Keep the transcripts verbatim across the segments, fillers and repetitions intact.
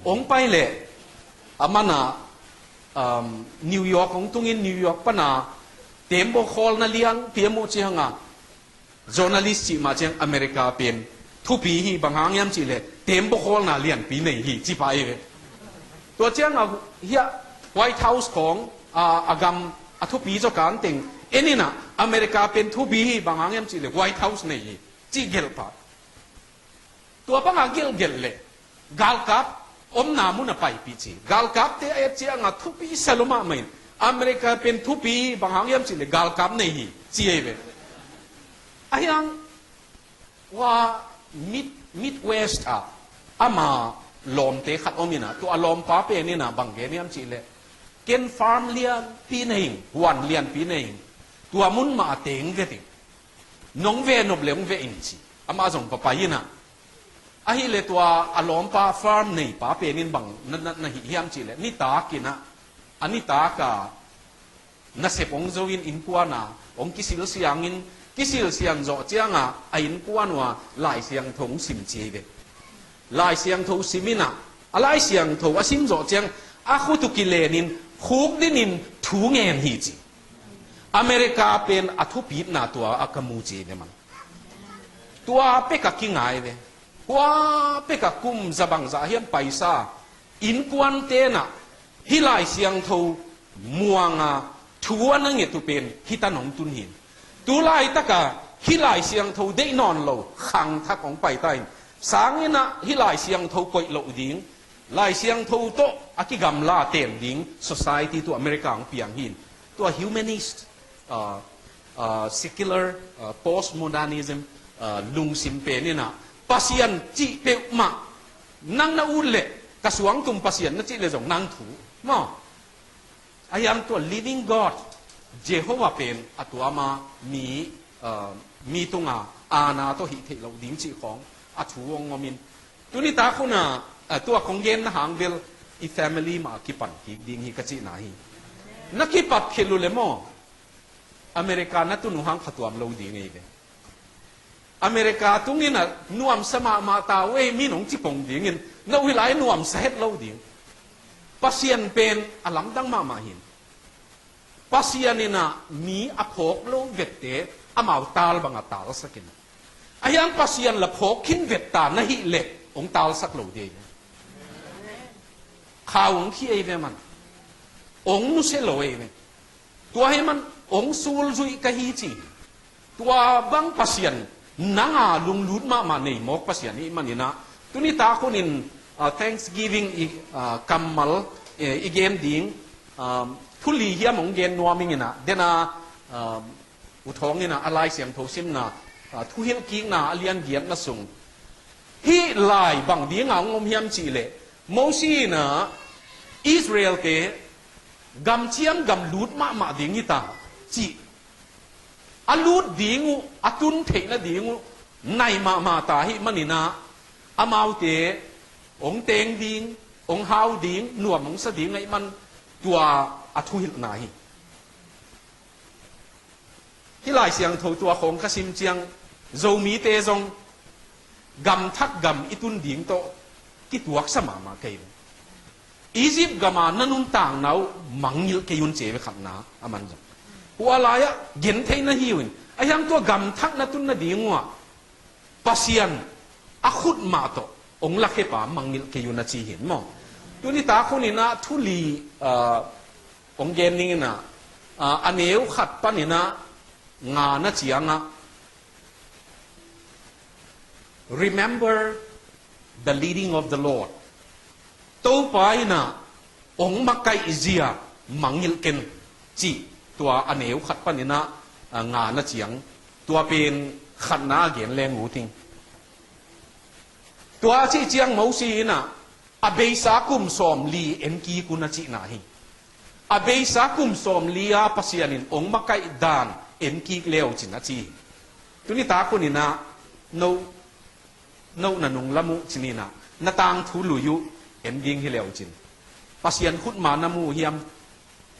Hong pai leh, a mana, um, New York hong tungin New York pana tembaw khawlna lianpi a muh cianga, journalist cih mah ciang America pen thupi hi, bang hang hiam cihleh tembaw khawlna lianpi nei hi ci pah hi ve. Tua cianga hiah White House khawng, a, a gam a thupi zaw kanteng en inah America pen thupi hi, bang hang hiam cihleh White House nei hi ci gelh pah. Tua banga gelhgelh leh galkap omna mun a paipih ci. Galkapte a et cianga thupi sa lua mahmah in, America pen thupi, bang hang hiam cihleh galkap nei hi ci ei ve. Ahiang ua Mid, Midwest ah ama lawmte khat om inah, tua a lawmpa pen inah bang gen hiam cihleh, ken farm lianpi nei ing, huan lianpi nei ing, tua mun mah a teng vet ing, nong ve nop le hong ve in ci. Amah zong va pai inah, ahihleh tua a lawmpa farm neipa penin bang na, na, na hih hiam cihleh, nitak inah, a nitak a nasep hong zo in innkuan a hong kisilsiang in, kisilsiang zawh cianga a innkuan uh a Lai Siangtho hong sim ci ei ve. Lai Siangtho sim inah, a Lai Siangtho a sim zawh ciang a khut uh kilenin khukdinin thu ngen hi ci. America pen a thupitna tua a ka mu ci ei ve man. Tua peka kingai ve. Kua peka kum za bangzah hiam paisa, innkuante'n ah hih Lai Siangtho muanga thu a na nget uh pen hih tan hong tun hi. Tu laitaka hih Lai Siangtho deih nawn lo khangthak hong paita in, sang inah hih Lai Siangtho koih loh ding, Lai Siangtho tawh a kigamla ten ding society tua America hong piang hi. Tua humanist, uh, uh, secular, uh, postmodernism, uh, lungsim pen inah Pasian cih peuhmah nang na ut leh ka suangtum Pasian na cih leh zong nang thu maw? Ahiang tua living God, Jehovah pen a tuama mi, uh, mi tunga aana tawh hih theih loh ding cih khawng a thu hong om in, tuni tak hunah, uh, tua kong genna hang bel i family mah a kipan kik ding hi ka cihna hi. Na kipat khel uh leh maw, America na tun uh hang khatuam lo ding ei ve. America tungin ah nuamsa mahmah ta uh ei, min hong cipong dingin, na uh hih lai nuamsa het lo ding. Pasian pen a lamdang mahmah hi. Pasian inah mi a phawk lo vette amau tal banga talsak in, ahiang Pasian la phawk khin vetta na hih leh hong talsak lo ding ei ve. Khau hong khih ei ve man. Hong nusia lo ei ve. Tua hi man hong sulzuih ka hi ci. Tua bang Pasian nanga lunglut mahmah nei mawk Pasian hi man inah, tuni tak hunin, uh, Thanksgiving i, uh, kammal, eh, i gen ding, um, thu li hiam hong gen nuam ing inah, dena, um, U Thawng inah a Lai Siangtho simna, uh, Thuhilhkikna a lian giatna sung hih lai bang dinga hong om hiam cihleh, Mosi inah Israelte gam ciang gam lut mahmah ding hi ta cih a lut ding uh, a tun theih nading uh nai mahmah ta hi man inah, amaute hong teng ding, hong hau ding, nuam hong sa ding ahih man tua a thuhilhna hi. Hih Lai Siangtho tua khawng ka sim ciang, Zomite zong gam thak gam i tun ding tawh kituaksa mahmah kei ve. Egypt gama na nuntakna uh mangngilh kei un ci ei ve khatna, a man zong. Tua lai-ah genthei na hi uh in, ahiang tua gam thak na tun nading uh ah Pasian a khut mah tawh hong lakhepa mangngilh kei un a ci hi maw? Tuni tak hun inah thu li, ah, hong gen ning inah, ah, a neu khat pan inah nga na ciangah, "Remember the leading of the Lord." Topa inah hong makaihzia mangngilh ken cih tua a neu khat pan inah, ah, nga na ciang, tua pen khatna a gen leng ut ing. Tua cih ciang Mosi inah a beisa kum sawmli enkik un a cihna hi. A beisa kum sawmli a Pasian in hong makaih dan enkik leu cin a ci hi. Tuni tak hun inah no, no na nunglam uh cin inah na tangthu lui uh en ding hi leu cin. Pasian khutma na mu uh hiam?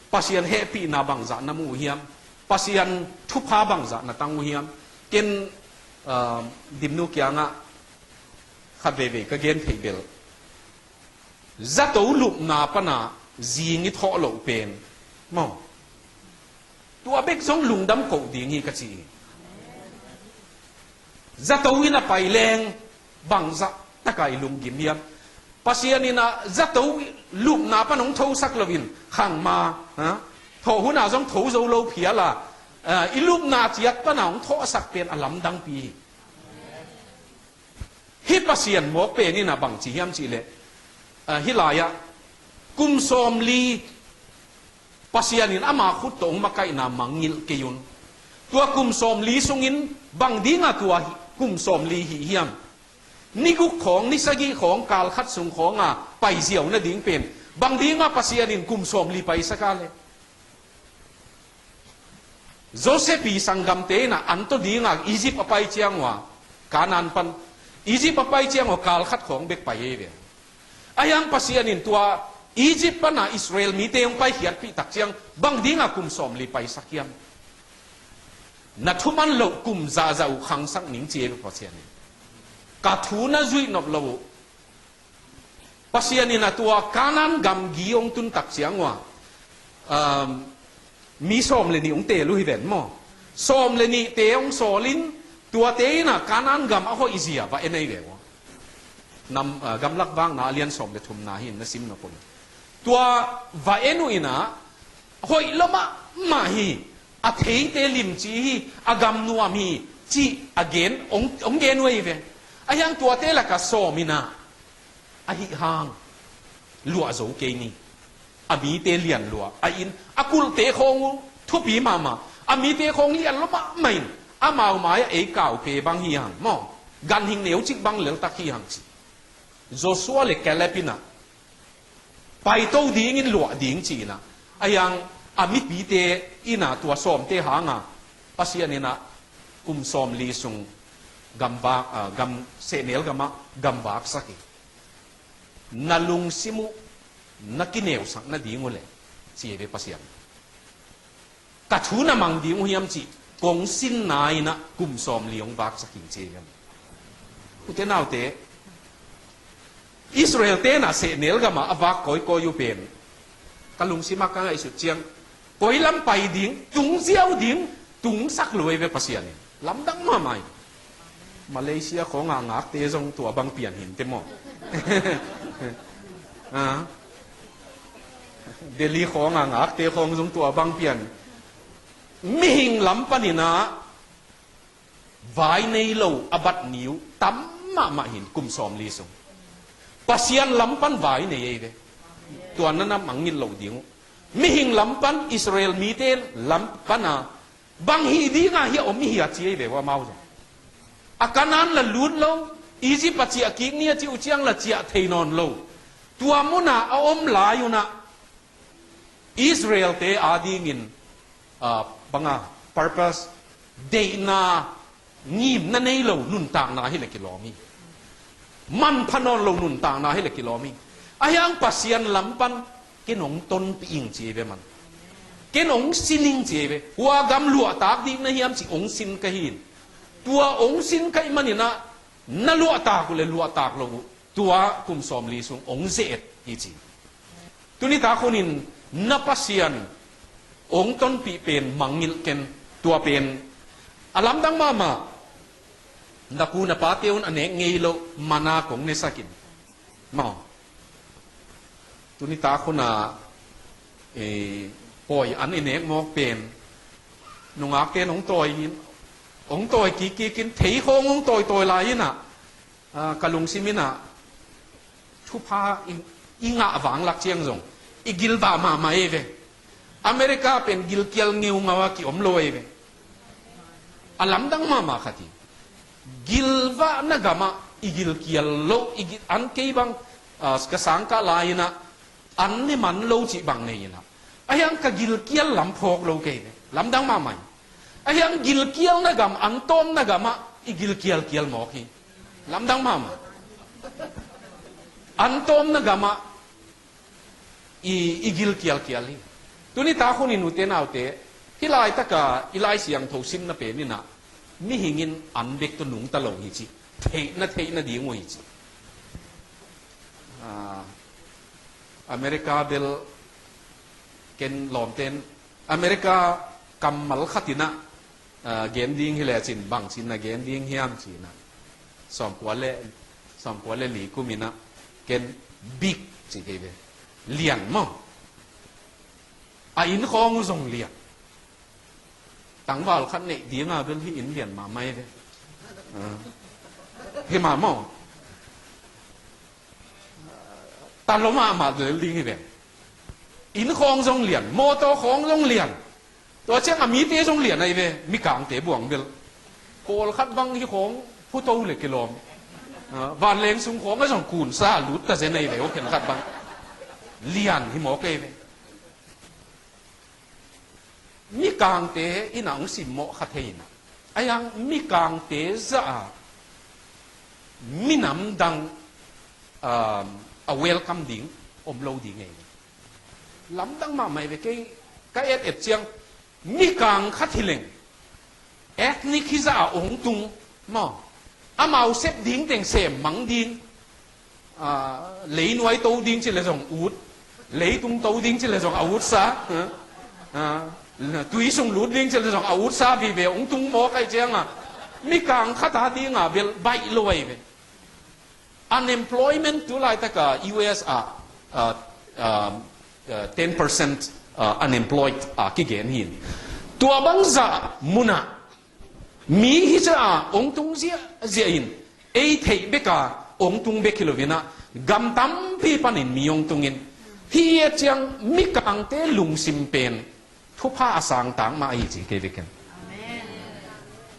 Pasian hehpihna bangzah na mu uh hiam? Pasian thupha bangzah na tang uh hiam? Ken, ah, Dimnu kiangah khat veivei ka gen theih bel, Zato lupna pana zing i thawh loh pen maw, tua bek zong lungdam koh ding hi ka ci hi. Zato in a pai leng bangzah taka i lunggim hiam? Pasian in a zato lupna pan hong thosak loin khangma, ha? Thawh huna zong tho zo lo phial a, a, i lupna ciat pana hong thawhsak pen a lamdangpi hi. Hih Pasian mawk pen in a bangci hiam cihleh, a, hih lai-ah kum sawmli Pasian in ama khut tawh hong makaihna mangngilh kei un. Tua kum sawmli sungin bang dinga tua hi, kum sawmli hih hiam? Ni guk khawng, ni sagih khawng, kal khat sung khawnga pai ziau nading pen bang dinga Pasian in kum sawmli paisak a le? Joseph i sanggamte in a an tawh dinga Egypt a pai ciang uh a, Canaan pan Egypt a pai ciang uh a kal khat khawng bek pai ei ve. Ahi hang Pasian in tua Egypt pana Israel mite hong paikhiatpih tak ciang bang dinga kum sawmli paisak hiam? Na thuman loh kum zahzah uh khangsak ning ci ei ve Pasian in. Ka thu na zuih nop loh uh. Pasian in a tua Canaan gam gi hong tun tak ciang uh a, um, mi sawm le nih hong teel uh hi ven maw? Sawm le nihte hong sawlin tuate in a Canaan gam a hoih zia va en ei ve uh a. Nam, ah, Gamlak Vakna a lian sawm le thumna hi in na sim nop un. Tua va en uh in a hoih lua mahmah hi, a theite limci hi, a gam nuam hi, cih a gen, hong, hong gen uh ei ve. Ahi hang tuate laka sawm in a, ahi hang luah zo kei ni. A mite lian lua, a inn, a kulhte khawng uh thupi mahmah, a mite khawng lian lua mahmah in, amau mai-ah ei kaupe bang hi hang maw, ganhing neucik bang leltak hi hang ci. Joshua le Caleb in a paito dingin luah ding ci in a, ahi hang a mipite in a tua sawmte hanga Pasian in a kum sawmli sung gamvak, ah, gam, sehnel gamah gamvaksak hi. Na lungsim uh na kineusak nading uh le, ci ei ve Pasian. Ka thu na mang ding uh hiam cih kong sinna in a kum sawmli hong vaksak hi ci ei ve. Ute naute, Israel-te in a sehnel gamah a vak kawikawi uh pen ka lungsimah ka ngaihsut ciang koi lam pai ding, tung ziau ding, tungsak lo ei ve Pasian in. Lamdang mahmah hi. Malaysia khawnga ngakte zong tua bang pian hi inteh maw? Ah. Delhi khawnga ngakte khawng zong tua bang pian. Mihing lam panin a vai nei lo a bat ni uh tam mahmah hi in kum sawmli sung. Pasian lam pan vai nei ei ve. Tua na na mangngilh loh ding uh. Mihing lam pan, Israel mite lam pana bang hih dinga hia om i hia ci ei ve uh amau zong. A Canaan la lut lo, Egypt a ciah kik ni a ci uh ciang la ciah thei nawn lo. Tua muna a om lai un a Israel-te adingin, ah, banga purpose, deihna, ngimna nei lo nuntakna hi le kilawm hi. Manpha nawn lo nuntakna hi le kilawm hi. Ahi hang Pasian lam pan ken hong tonpih ing ci ei ve man. Ken hong sin ing ci ei ve. Hua gam luahtak ding na hiam ci hong sin ka hi in. Tua hong sin ka hih manin a na luahtak uh le luahtak lo uh tua kum sawmli sung hong ze-et hi ci. Tuni tak hunin na Pasian hong tonpih pen mangngilh ken. Tua pen a lamdang mahmah. Na pu na pate un a nek ngei loh manna kong nesak in. Maw. Tuni tak hun a, eh, pawi an i nek mawk pen nungakte in hong tawi in, hong tawi kikkik in, thei khawng hong tawitawi lai in a, ah, ka lungsim in a thupha i, i ngah vang lak ciang zong i gilvah mahmah ei ve. America pen gilkial ngeungau a kiom lo ei ve. A lamdang mahmah khat hi. Gilvahna gamah i gilkial lo, i gil, an kei bang, ah, ka sangkah lai in a an ne man lo cih bang nei in a, ahi hang ka gilkial lam phawk lo kei ve. Lamdang mahmah hi. Ahi hang gilkialna gam, an tawmna gamah i gilkialkial mawk hi. Lamdang mahmah. An tawmna gamah i, i gilkialkial hi. Tuni tak hunin ute naute, hih laitaka i Lai Siangtho simna pen in a mihing in an bek tawh nungta lo hi ci. Theihna, theihna ding uh hi ci. Ah, America bel ken lawmten America kammal khatinah, ah, gen ding hi lecin bangcin na gen ding hiam cinah, sawmkua le sawmkua le li kuminah ken big ci kei ve. Lian maw? A inn khawng uh zong lian. Tangval khat neih dinga bel hi inn lian mahmah hi ve. Ah. Hi mah maw? Talo mahmah lel ding hi ve. Inn khawng zong lian, mawtaw khawng zong lian. Tua ciang a mite zong lian ahi ve, mikangte buang bel. Pawlkhat bang hi khawng phuto le kilawm. Ah, vanleng sung khawng a zong kunsa lut ta zen ahi ve, aw khenkhat bang. Lian hi mawk ahi ve. Mikangte in a hong simmawh kha thei in a, a yang mikangte zah a minam dang, um, a welcome ding om lo ding ei. Lamdang mahmah ei ve. Kei ka et et ciang mikang khat hi leng ethnic hi zah a hong tung maw? Amau sep ding teng sem mang ding. Ah, leinuai to ding ci le zong ut. Leitung to ding ci le zong a utsa. Ah, ah, tui sung lut ding ci le zong a utsa vive hong tung mawk ahi cianga mikang khat a dinga bel baih lo ahi ve. Unemployment tu laitaka U S ah, ah, ah, ah, ten percent, ah, unemployed a kigen hi. Tua bangzah munah mi hi zah a hong tung ziahziah in, ei theih beka hong tung bek hi loinah gam tampi panin mi hong tungin, hi a ciang mikangte lungsim pen thupha a sangtak mah ahi ci kei vekin.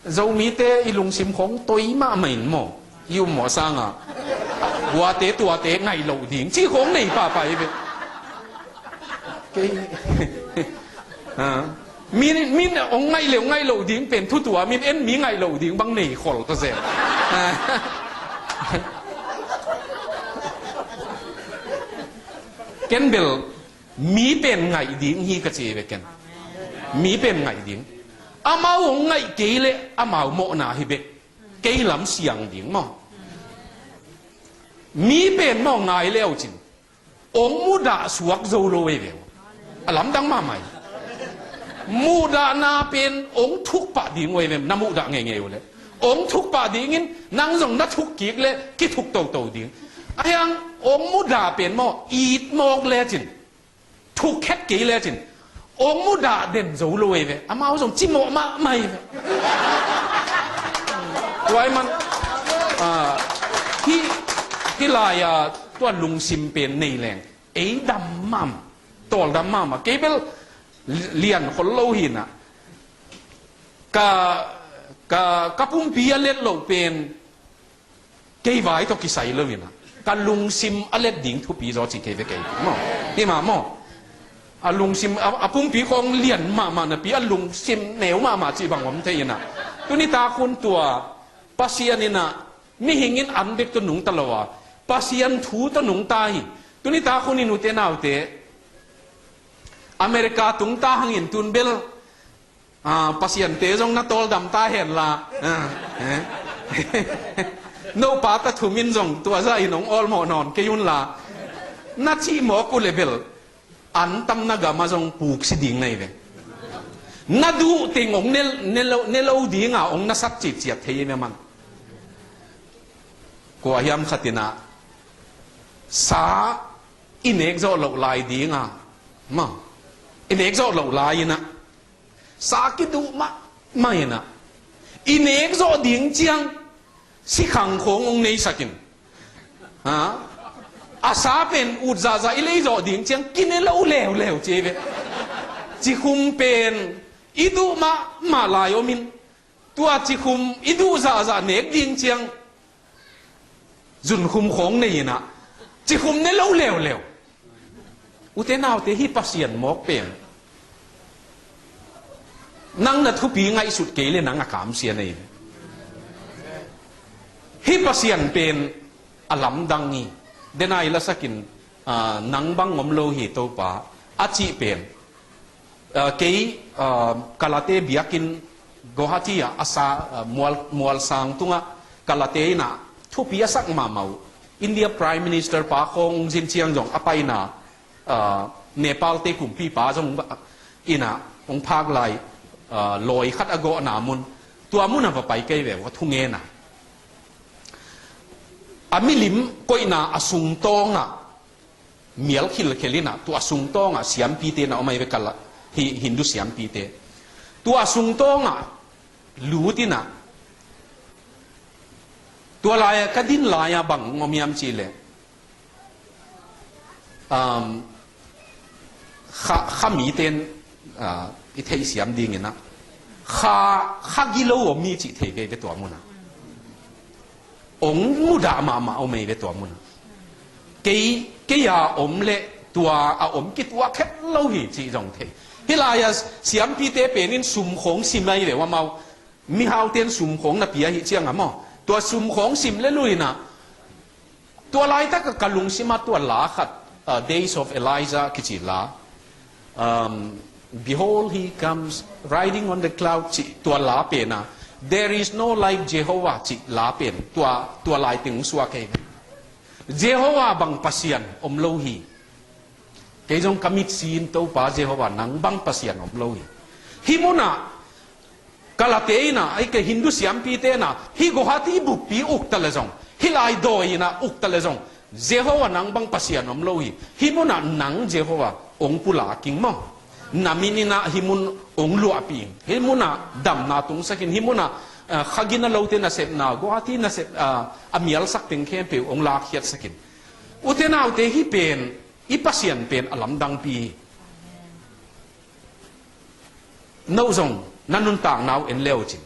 Zomite i lungsim khawng toi mahmah in maw? I ummawh sanga guate tuate ngaih loh ding ci khawng nei pahpah i ve. Kei. Ha. Min, min ong ngaih leuh ngaih loh ding pen thutua min en mi ngaih loh ding bang nei khol ka zel. Ha. Ken bel mi pen ngaih ding hi ka ci ve ken. Mi pen ngaih ding. Amau ong ngaih kei le amau mawhna hi bek. Kei lam siang ding maw? Mi pen maw ngai leucin ong mudah suak zo lo ei ve. A lamdang mahmah hi. Muhdahna pen ong thukpah ding uh ei ve, na muhdah ngeingei uh le. Ong thukpah dingin nang zong na thuk kik le kithuk toto ding. A hiang ong mudah pen maw it mawk lecin, thuk khet kei lecin ong mudah den zo lo ei ve. Amau zong cimawh mahmah ei ve. Tua ei man, ah, hi, hi lai-a tua lungsim pen nei leng ei dam mahmah, tawldam mahmah. Kei bel lian khol lo hinah ka, ka, ka pumpi a let loh pen kei vai tawh kisai lo inah ka lungsim a let ding thupi zaw ci kei ve kei maw? Hi mah maw? A lungsim a, a pumpi khawng lian mahmah napi a lungsim neu mahmah cih bang om thei inah tuni tak hun tua Pasian inah mihing in an bek tawh nungta lo a Pasian thu tawh nungta hi. Tuni tak hun in ute naute America tungta hangin tun bel, ah, Pasiante zong na tawldam ta henla, ah, eh. Nopa ta thumin zong tua zah in ong awlmawh nawn kei unla na cih mawk uh le bel an tam na gama zong puksi ding na hi ve. Na duh teng ong ne, ne lo, ne lo dinga ong na sak citciat thei hi ve man. Kua hiam khatinah sa i nek zawh loh lai dinga maw? I nek zawh loh lai inah sa kiduh mahmah inah i nek zawh ding ciang sikhang khawng ong neisakin, ha? A sa pen ut zahzah i lei zawh ding ciang kine lo leuleu ci ve. Cikhum pen i duh mahmah lai omin tua cikhum i duh zahzah nek ding ciang zunkhum khawng nei inah cikhum ne lo leuleu. Ute naute hi Pasian mawk pen nang na thupi ngaihsut kei le nang a kamsia nei. Hi Pasian pen a lamdang hi. Denai lasakin, ah, nang bang om lo hi Topa a cih pen. Ah, kei, ah, Kalate biakinn Guwahati ah a sa, ah, mual, mualsang tungah Kalate inah thupi a sak mahmah uh India Prime Minister pa khawng zin ciang zong a paina ah, Nepal te kumpipa zong ina hong phak lai, ah, lawi khat a gawhna mun, tua mun a va pai kei ve, va thungen a. A milim koihna a sungtawngah mial khilkhel inah, tua sungtawngah siampite na om ahi ve, kala hi Hindu siampite. Tua sungtawngah lut inah, tua lai-a ka din lai-a bang om hiam cihleh, um, kha, kha miten, ah, i theihsiam dinginah kha, kha gilo om mi cih thei veve tua munah. Ong mudah mahmah om ei ve tua munah. Kei, kei a om le tua a om kituak het lo hi cih zong thei. Hih lai-a siampite penin sum khawng sim ahi ve uh amau. Mihauten sum khawng na pia hi ciang a maw. Tua sum khawng sim le luinah. Tua laitak a ka lungsim ah tua la khat, uh, Days of Elijah kici la. Um, "Behold, he comes riding on the cloud," cih tua la pen a, "There is no like Jehovah," cih la pen, tua, tua lai teng suak hi. Jehovah bang Pasian om lo hi. Kei zong ka mitsi in Topa Jehovah nang bang Pasian om lo hi. Hih munah Kalate inah, ahih kei Hindu siampite inah, hih Guwahati buppi ukta le zong, hih lai dawi inah ukta le zong, Jehovah nang bang Pasian om lo hi. Hih munah nang Jehovah ong pulak ing maw. Na min inah hih mun ong luahpih ing. Hih munah damna tungsak in, hih munah, ah, kha gina lote nasepna, Guwahati nasep, ah, a mialsak teng khempeuh ong lakkhiatsak in. Ute naute, hih pen, i Pasian pen a lamdangpi hi. No zong na nuntakna uh en le uh cin,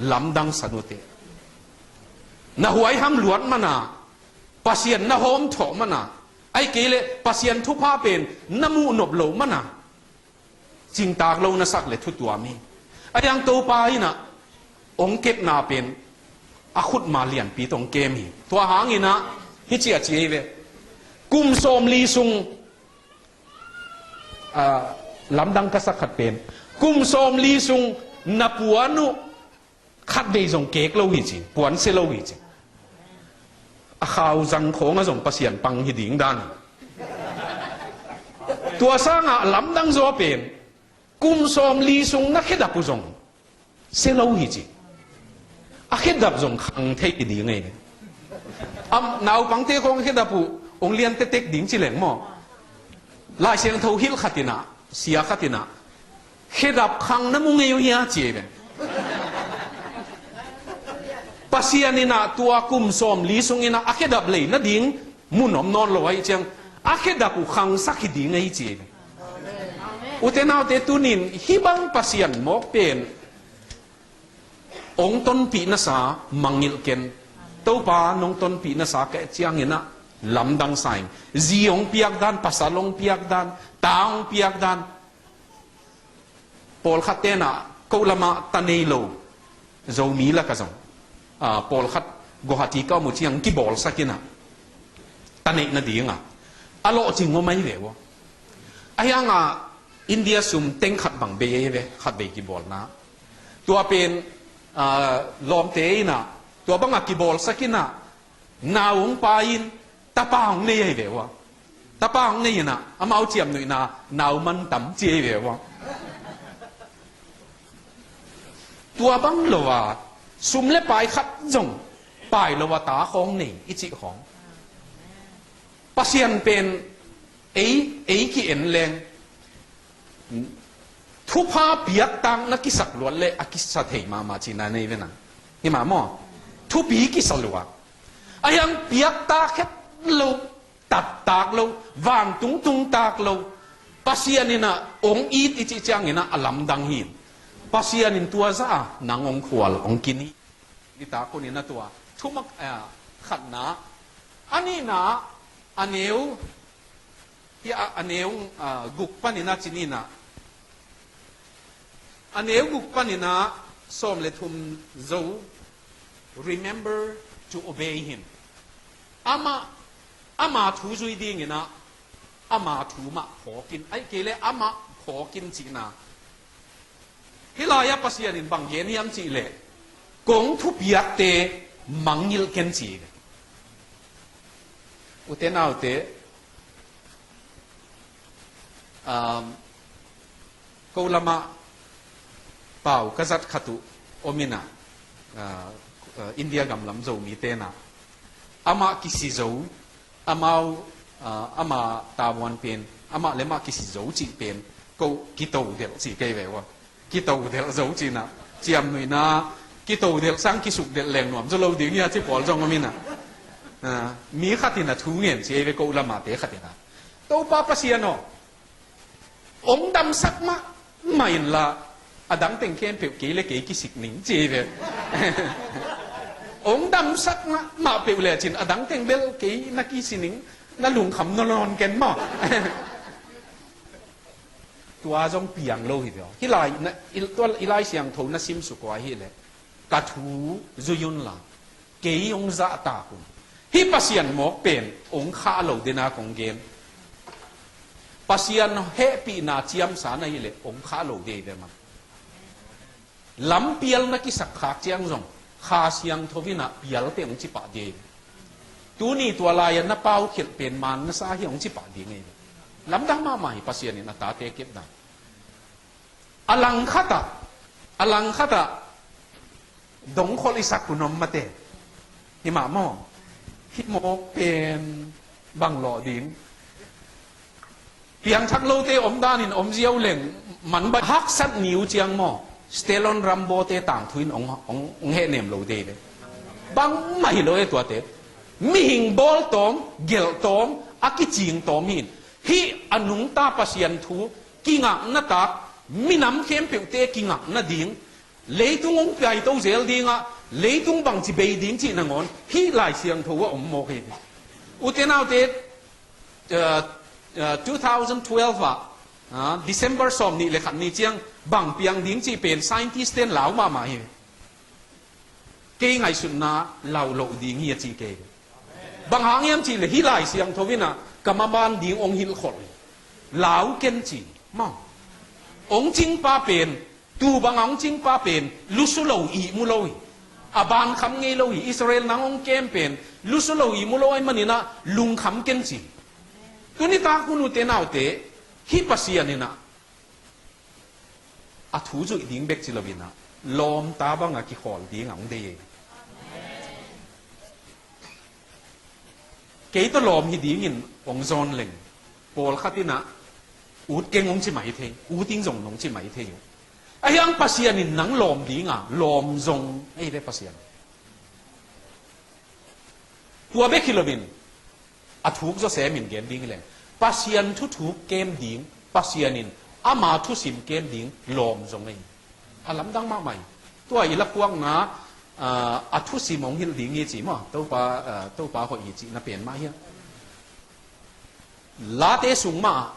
lamdang san uh teh. Na huaiham luat mana, Pasian na hawmthawh mana, ahih kei leh Pasian thupha pen na muh nop lo mana, cingtak lo na sak le thutuam hi. A hiang Topa inah ong kepna pen a khutma lianpi tawh kem hi. Tua hanginah hih ci a ci hi ve. Kum sawmli sung, ah, lamdang ka sak khat pen, kum sawmli sung na puan uh khatvei zong kek lo hi ci, puan sia lo hi ci. A khau zang khawngah zong Pasian pang hi ding dan. Tua sangah lamdang zaw pen, kum sawmli sung na khedap uh zong sia lo hi ci. A khedap zong khang thei hi ding ei. Am, naupangte khawng khedap uh ong lian tetek ding ci leng maw. Lai Siangtho hilh khat inah, sia khat inah, "Khedap khang na mu ngei uh hia?" ci ei ve. Pasian inah tua kum sawmli sung inah a khedap lei nading mun om nawn lo ahih ciang, a khedap uh khangsak hi ding ahi ci ei ve. Ute naute, tunin hih bang Pasian mawk pen ong tonpih nasa mangngilh ken. Topa nong tonpih nasa ka et cianginah lamdang sa ing. Zi ong piak dan, pasal ong piak dan, ta ong piak dan. Pawlkhat tenah ko lamah ta nei lo Zomi lakah zong, ah, pawlkhat Guwahati ka om uh ciang kibawlsak inah ta neih nadingah a lawhcing om ahi ve uh. A hiangah India sum teng khat bang bei ahi ve, khatvei kibawlna. Tua pen, ah, lawmte inah tua bangah kibawlsak inah nau hong pai in tapa hong nei ahi ve uh. Tapa hong nei inah amau ciamnuihna nau mantam ci ahi ve uh. Tua bang lo a, sum le pai khat zong pai lo a ta khawng nei i cih khawng. Pasian pen ei, ei ki-en leng, thupha piaktak na kisak luat le a kisa thei mahmah cihna nei ve na. Hi mah maw? Thupi kisa luat. A hiang piaktak het lo, tattak lo, vantung tungtak lo, Pasian inah ong it i cih cianginah a lamdang hi. Pasian in tua zah a nang ong khual, ong kin hi. Nitak hun inah tua thumak, eh, khatna, a nihna, a neu, hi a, a neu, ah, guk paninah ci ninah, a neu guk paninah sawm le thum zo, "Remember to obey him." Amah, ama thu zui dinginah ama thu mah phawkin, ahih kei leh amah phawkin cihna. Hih lai-ah Pasian in bang gen hiam cihleh, "Kong thupiakte mangngilh ken," ci hi. Ute naute, Um, ko lamah pau ka zat khat uh om inah, uh, uh, India gam lam Zomi tenah amah kisi zo, amau, uh, amah tavuan pen, amah le amah kisi zo cih pen ko kito delh cih kei ve ua. Kito delh zo cinah ciam nuihna, kito delh sang kisuk delh leng nuam zo lo ding hia ci pawl zong om inah, uh, mi khat inah thu ngen ci ei ve ko lamahte khat inah, Topa Pasian aw, ong damsak mahmah inla, a dang teng khempeuh kei le kei kisik ning ci ei ve. Ong damsak mahmah peuh lecin a dang teng bel kei na kisi ning, na lungkham nawn ken maw? Tua zong piang lo hi ve aw. Hih lai, na, i, tua, i Lai Siangtho na simsuk uh ahih leh ka thu zui unla kei hong zahtak un. Hih Pasian mawk pen hong khah lo dena kong gen. Pasian hehpihna ciamsa na hih leh hong khah lo dei ve man. Lampial na kisak khak ciang zong Kha Siangtho inah pialte hong ci pah dei ve. Tuni tua lai-a na paukhialh pen man na sa hi hong ci pah ding ei ve. Lamdang mahmah hi Pasian in a tate kepdan. A langkhatah, a langkhatah dongkholh i sak hun om mate. Hi mah maw? Hih mawk pen bang lawh ding? Piangthak lote om danin om ziau leng man bai haksat ni uh ciang maw? Stallone Rambo te tangthu in ong, ong, ong hehnem lo dei ve. Bangmah hi lo e tuate. Mihing bawltawm, gelhtawm, a kicingtawm hi in. Hih a nungta Pasian thu kingakna tak, minam khempeuhte kingakna ding, leitung hong piaito zel dingah leitung bangci bei ding cih nangawn hih Lai Siangtho ah om mawk hi. Ute naute, uh, uh, two thousand twelve ah, uh, December sawm nih le khat ni ciang bang piang ding cih pen scientist ten lau mahmah hi. Kei ngaihsutna lau loh ding hi a ci kei. Bang hang hiam cih le hih Lai Siangtho inah ka maban ding ong hilhkholh hi. Lau ken ci maw? Ong cingpa pen, tu banga ong cingpa pen lusu lo, ihmu lo hi. A bankham ngei lo hi. Israel nang ong kem pen lusu lo, ihmu lo ahih maninah lungkham ken ci. Tuni tak hun ute naute, hih Pasian inah a thu zuih ding bek ci lo inah lawmta banga kikhawl ding a hong dei. Kei tawh lawm hi dingin hong zawn leng pawlkhat inah ut keng hong ci mai thei, ut ing zong nong ci mai thei uh. Ahi hang Pasian in nang lawm dinga lawm zong ei ve Pasian. Tua bek hi loin a thuk zawsem in gen ding hi leng Pasian thuthuk kem ding, Pasian in ama thusim kem ding lawm zong ei. A lamdang mahmah hi. Tua i lapuakna, ah, a thusim hong hilh ding hi ci maw? Topa, ah, Topa hoih hi cihna pen mah hiam? Late sung mah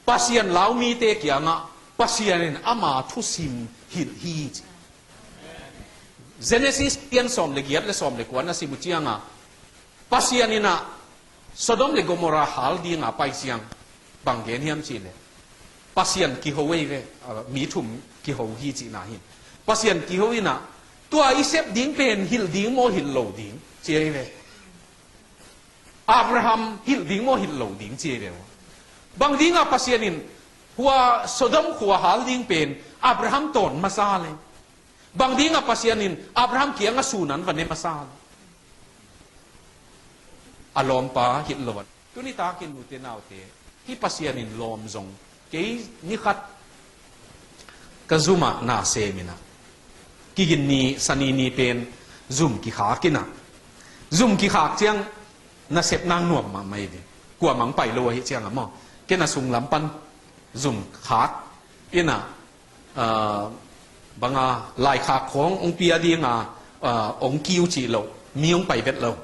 Pasian lau mite kiangah Pasian in ama thusim hilh hi ci. Genesis pian sawm le giat le sawm le kua na sim uh cianga Pasian inah Sodom le Gomorrah hal dinga pai ciang bang gen hiam cih le Pasian kiho ei ve, ah, mi thum kiho hi cihna hi. Pasian kiho inah tua i sep ding pen hilh ding maw hilh lo ding ci ei ve. Abraham hilh ding maw hilh lo ding ci ei ve. Bang dinga Pasian in hua Sodom khua hal ding pen Abraham tawn masa le? Bang dinga Pasian in Abraham kiangah sun an va ne masa le? A lawmpa hilh lo a. Tuni takin ute naute, hih Pasian in lawm zong kei ni khat ka zum ah na sem inah, kigin ni, sani ni pen zum kikhak inah, zum kikhak ciang nasep nang nuam mahmah hi ve. Kuamah hong pai lo ahih ciangah maw, ken a sunglam pan zum khak inah, ah, banga laikhak khawng hong pia dinga, ah, hong kiu cih loh mi hong pai vet lo.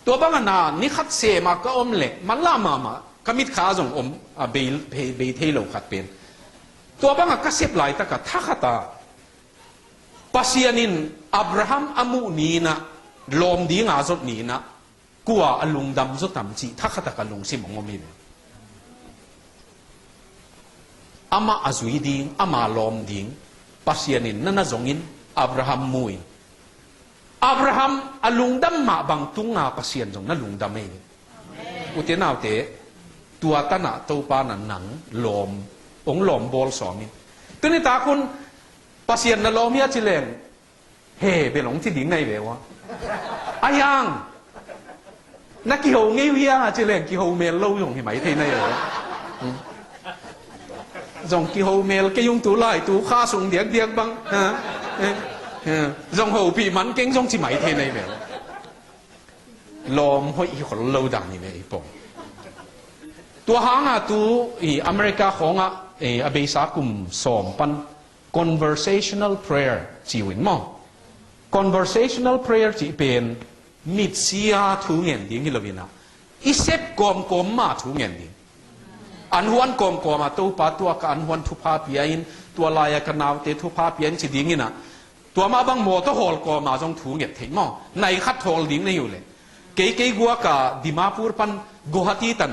Tua banga na ni khat sem ah ka om leh manlah mahmah, ka mitkha zong om, ah, bei, bei, bei thei lo khat pen. Tua banga ka sep laitakah thakhatah Pasian in Abraham a muh ni inah, lawm dinga zot ni inah, kua a lungdam zaw tam cih thakhatah ka lungsim hong om hi ve. Amah a zui ding, ama lawm ding Pasian in na na zongin Abraham mu in, Abraham a lungdam mah bang tunga Pasian zong na lungdam hi ve. Ute naute, Tua tanah Topa na nang lawm, hong lawm bawl sawm in. Tuni tak hun Pasian na lawm hia ci leng, he bel hong ci ding nai ve ua. A hiang, na kiho ngei uh hia ci leng, kiho mel lo zong hi mai thei nai ve ua. Hmm. Zong kiho mel kei ung tu lai tu kha sung diakdiak bang. Ha? Eh, eh. Zong hopih man keng zong ci mai thei nai ve ua. Lawm hoih hi khol lo dan hi ve i pong. Tua hanga tu i America khawngah, eh, a beisa kum sawm pan conversational prayer ci uh in maw. Conversational prayer cih pen mitsia thu ngen ding hi lo in ah, i sep kawmkawm ma thu ngen ding. An huan kawmkawm a Topa tua ka an huan thupha pia in, tua lai-a ka naute thupha pia in ci ding in ah, tua mah bang mawtaw hawl kawm a zong thu nget theih maw? Nai khat hawl ding na hi uh leh. Kei, kei guak a Dimapur pan Guwahati tan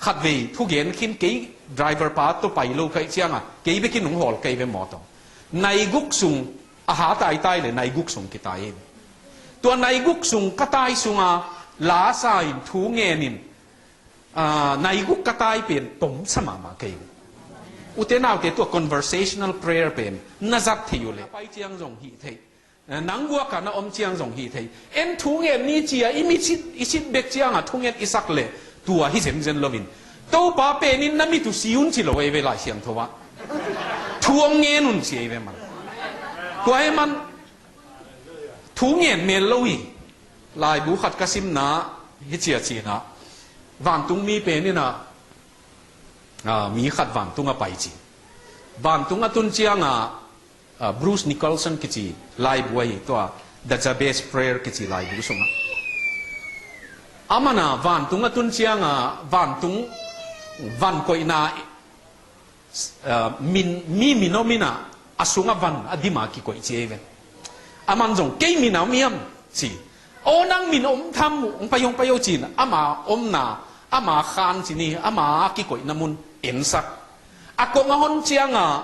khatvei thugen khin kei driver pa tawh pai lo ka hih ciang a, kei bekin hong hawl kei ve mawtaw. Nai guk sung a ha taitai leh nai guk sung kitai in. Tua nai guk sung ka tai sung a la sa in thu ngen in, ah, nai guk ka tai pen tomsa mahmah kei uh. Ute naute tua conversational prayer pen na zat thei uh leh. Pai ciang zong hih thei. Eh, nang guak a na om ciang zong hih thei. En thu ngen ni ci a i mit sit, i sit bek ciang a thu nget i sak leh tua hi zenzen lo in. Topa pen in na mit uh si un ci lo ei ve Lai Siangtho ah. Thu hong ngen un ci ei ve man. Tua hi man thu ngen mel lo hi. Laibu khat ka simna hi ci a ci in ah. Vantungmi pen in ah, ah, mi khat vantung a pai ci. Vantung a tun ciang a, ah, Bruce Nicholson kici laibu ahi tua The Jabez Prayer kici laibu sungah. Aman a vantung a tun ciang a vantung van koihna, ah, min, mi min om in ah a sungah van a dim a kikoih ci ei ve. Aman zong kei min a om hiam ci. Aw nang min om tham uh, hong pai hong pai aw ci in ama omna, ama khan ci ni, ama a kikoihna mun ensak. A kong a hon ciang a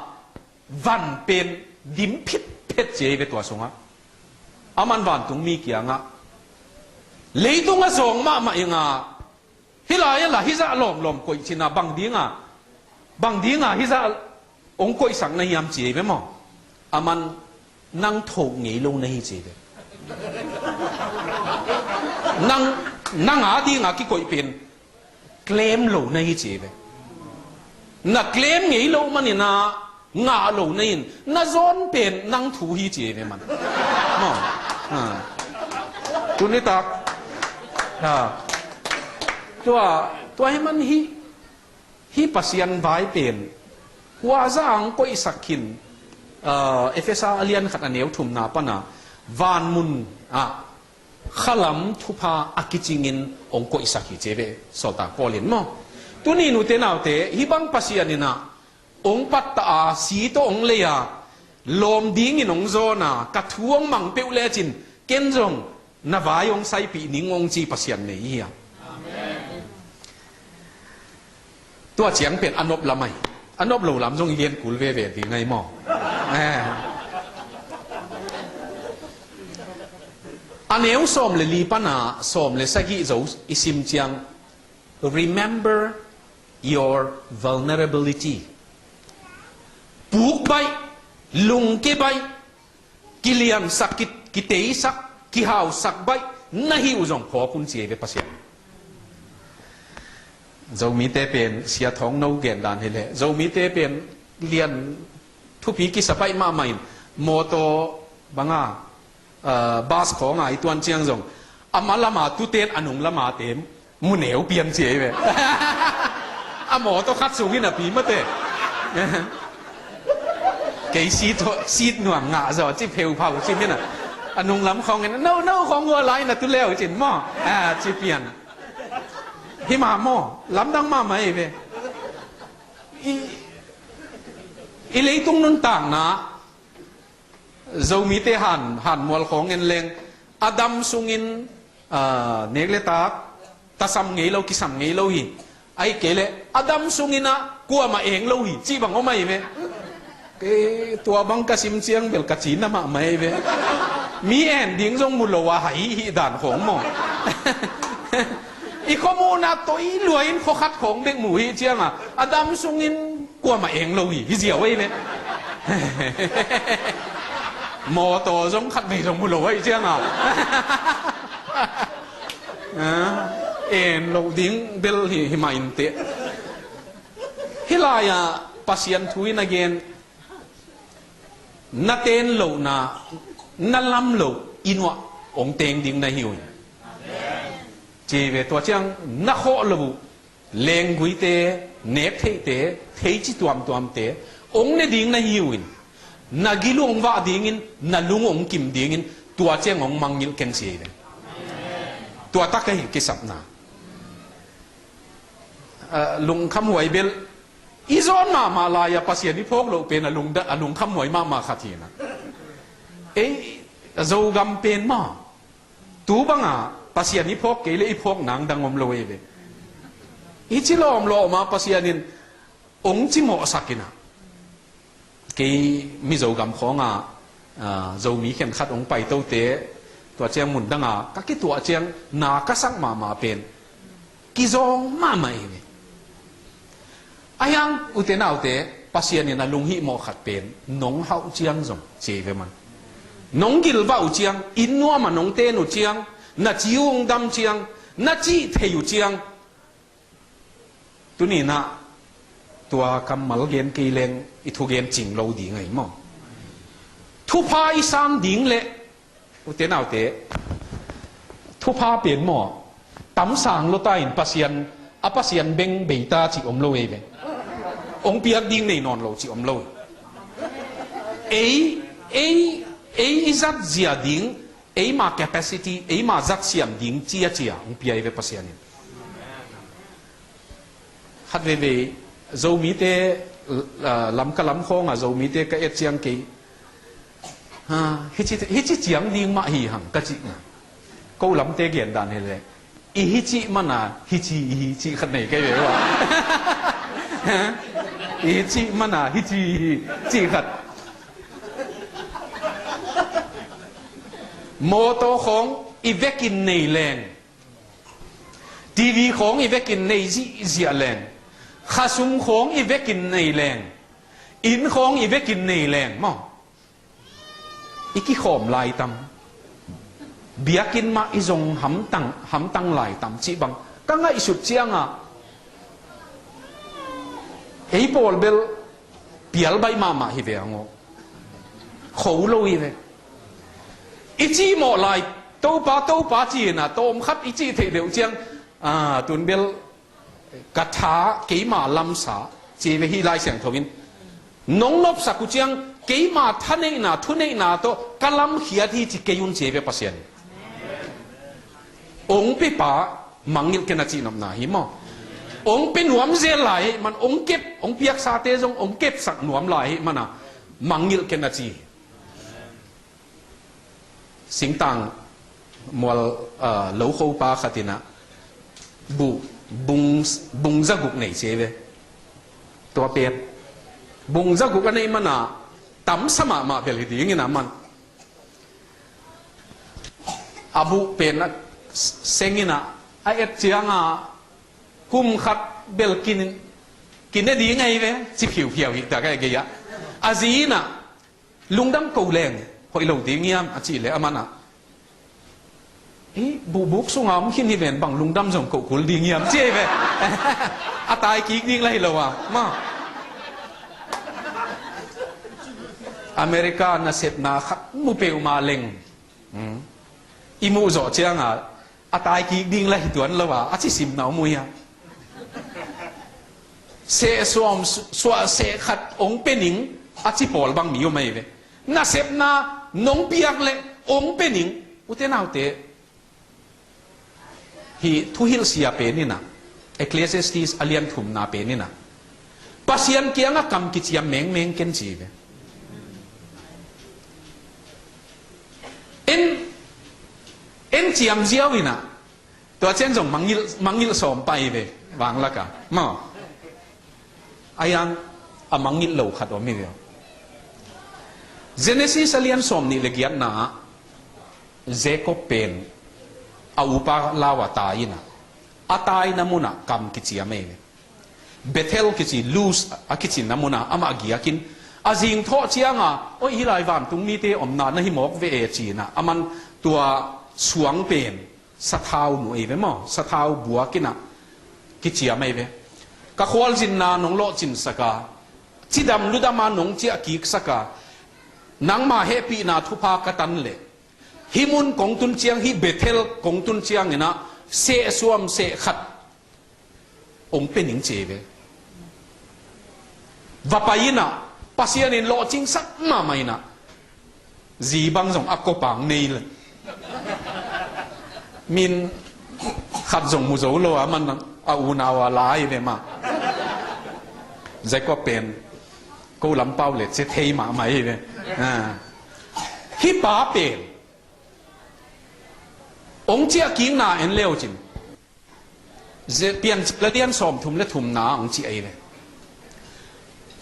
van pen dim phitphet ci ei ve tua sungah. Aman vantungmi kiangah leitung a zawng mahmah ing a, hih lai a la hih zah lawmlawm koih ci in ah bang ding a, bang ding a hih zah hong koihsak na hiam ci ei ve maw? Aman nang thoh ngei lo na hi ci ei ve. Nang, nang a ding a kikoih pen claim lo na hi ci ei ve. Na claim ngei lo man in ah ngah lo na in, na zawn pen nang thu hi ci ei ve man. Maw? Ha. Tuni tak. Ha. Tua, tua hi man hi, hi Pasian vai pen. Hua zah ang koihsak khin, ah, Efesa a lian khat a neu thumna pan a van mun ah khalam thupha a kicingin hong koihsak hi ci ei ve Sawltak Paul in maw? Tuni in ute naute, hih bang Pasian in ah hong pattah a, si tawh hong lei a, lawm dingin hong zawn a, ka thu hong mang peuh lecin ken zong na vai hong saipih ning hong ci Pasian nei hi a. Amen. Tua ciang pen a nop lam ahi. A nop lo lam zong i lian kul veve ding ahi maw? Eh. A neu sawm le li pan a sawm le sagih zo i sim ciang, remember your vulnerability. Puk baih, lungke baih, kiliansak, ki, kiteisak, kihausak baih na hi uh zong phawk un ci ei ve Pasian. Zomite pen, Sia Thawng no gen dan hi leh, Zomite pen lian thupi kisa baih mahmah in, mawtaw bang a, ah, bus khawng a i tuan ciang zong, a ma lam a tute in a nung lam a te mu neu pian ci ei ve. A mawtaw khat sungin a pi mate. Kei seat, seat nuam ngah zaw ci pheuphau ci min a. A nung lam khawng in, no, no khawng hua lai na tu leu cin maw? Ah, ci pian. Hi mah maw? Lamdang mahmah ei ve. I, i leitung nuntakna Zomite han, han mual khawng en leng, a dam sungin, ah, nek le tak, tasam ngei lo, kisam ngei lo hi. Ahih kei leh, a dam sungin ah, kuamah eng lo hi, cih bang om ahi ve. Kei, tua bang ka sim ciang bel ka cina mahmah ahi ve. Mi en ding zong mu lo a hai hih dan khawng maw. I khuamuhna toi lua in khua khat khawng bek mu hi cianga, a dam sungin kuamah eng lo hi, hi ziau ei ve. Mawtaw zong khat vei zong mu lo ahi cianga. Ah, en lo ding bel hi, hi mah inteh. Hih lai-ah Pasian thu in a gen, na ten lohna, na lam loh i nuah hong teng ding na hi uh hi. Ci ve, tua ciang na khawh loh uh, lengguite, nek theihte, theici tuamtuamte hong ne ding na hi uh in, na gil uh hong vah dingin, na lung uh hong kim dingin, tua ciang hong mangngilh ken ci hi ve. Tua tak ahi kisapna. Ah, lungkhamhuai bel i zawn mahmah lai-a Pasian i phawk loh pen a lungda-, a lungkhamhuai mahmah khat hi na. Ei, Zogam pen maw? Tu banga Pasian i phawk kei le i phawk nang dang om lo ei ve. I ci lawmlawm a Pasian in hong ci mawhsak ina. Kei Mizo gam khawnga, ah, Zomi khenkhat hong paitote, tua ciang mun danga ka kituah ciang na ka sak mahmah pen kizawng mahmah hi ve. A hiang ute naute, Pasian in a lunghihmawh khat pen nong hauh ciang zong ci ve man. Nong gilvah uh ciang, inn nuama nong ten uh ciang, na ci uh hong dam ciang, na cih thei uh ciang, tuninah tua kammal gen kei leng i thugen cing lo ding ahi maw? Thupha i sang ding le ute naute, thupha pen maw, tam sang lo ta in Pasian, a Pasian beng bei ta cih om lo ei ve. Hong piak ding nei nawn lo cih om lo. Ei, ei, ei i zat zia ding, eima capacity, eima zat siam ding cia cia hong pia hi ve Pasian in. Khat veivei Zomite, ah, Lamka lam khawnga Zomite ka et ciang kei, ha, hici, hici ciang ding mah hi hang ka cih na. Ko lamte gen dan hi le, i hici mana hici i hi cih khat nei kei ve ua. I hici mana hici i hi cih khat. Mawtaw khawng i vekin nei leng, TV khawng i vekin nei zihziah leng, khasum khawng i vekin nei leng, inn khawng i vekin nei leng maw, i kikhawm lai tam? Biakinn mah i zong hamtang, hamtang lai tam cih bang ka ngaihsut cianga, ei pawl bel pial baih mahmah hi ve ang aw. Kho lo hi ve. I cihmawh lai, Topa, Topa ci-in a tawm khat i cih theih deuh ciang, ah, tun bel ka tha, keima lamsa ci ve hi Lai Siangtho in. Nong nopsak uh ciang keima thaneihna, thuneihna tawh ka lamkhiat hi ci kei un ci ve Pasian. Ong pepa mangngilh ken a cih nopna hi maw? Ong pe nuam zel lai hi man, ong kep, ong piaksate zong ong kepsak nuam lai hi mana mangngilh ken a ci. Singtang mual, ah, lokhopa khatinah bu, bung, bung zaguk nei ci ve. Tua pet bung zaguk a neih mana tamsa mahmah bel hi dingin a man. A buh pen a sengin a, a et cianga kum khat bel kin, kine ding ahi ve, ci phiuphiau hi ta ka gei-ah. A zi inah lungdam ko leng hoih lo ding hiam a cih leh a manah, i buhbuk sunga om khin hi ven bang lungdam zong ko kul ding hiam ci ahi ve. A tai kik ding la hi lo a ma. America nasepna khat mu peuhmah leng, hmm, i muh zawh cianga a tai kik ding la hi tuan lo a, a ci simna om uh hia? Seh suam su-, suah seh khat ong pe ning a ci pawl bang mi om ahi ve. Nasepna nong piak leh ong pe ning. Ute naute, hih thuhilhsia pen inah, Ecclesiastes a lian thumna pen inah, Pasian kiangah kam kiciam mengmeng ken ci ve. En, en ciam ziau inah, tua cian zong mangngilh, mangngilh sawm pah hi ve, vanglakah maw? A hiang a mangngilh lo khat om hi ve. Genesis a lian sawm nih le giatna ah Jacob pen a upa lau a tai inah, a taina munah kam kiciam ei ve. Bethel kici Luz a kicinna munah amah giakin a zingthawh cianga, "Oi, hih lai vantung mite omna na hi mawk ve e," cinah aman tua suang pen sathau nuh ei ve maw, sathau buakinah kiciam ei ve. "Ka khualzinna nong lawhcinsak a, cidam ludama nong ciah kiksak a, nangma hehpihna thupha ka tan leh hih mun kong tun ciang, hih Bethel kong tun cianginah sehsuam sehkhat ong pe ning," ci ei ve. Va pai inah Pasian in lawhcingsak mahmah inah zi bang zong a kopang nei le min khat zong mu zo lo a, man a unau a lai ve mah. Jacob pen ko lampau le ce thei mahmah ei ve. Ah. Hih pa pen ong ciah kikna en leucin Piancil a lian sawmthum le thumna ong ciah ei ve.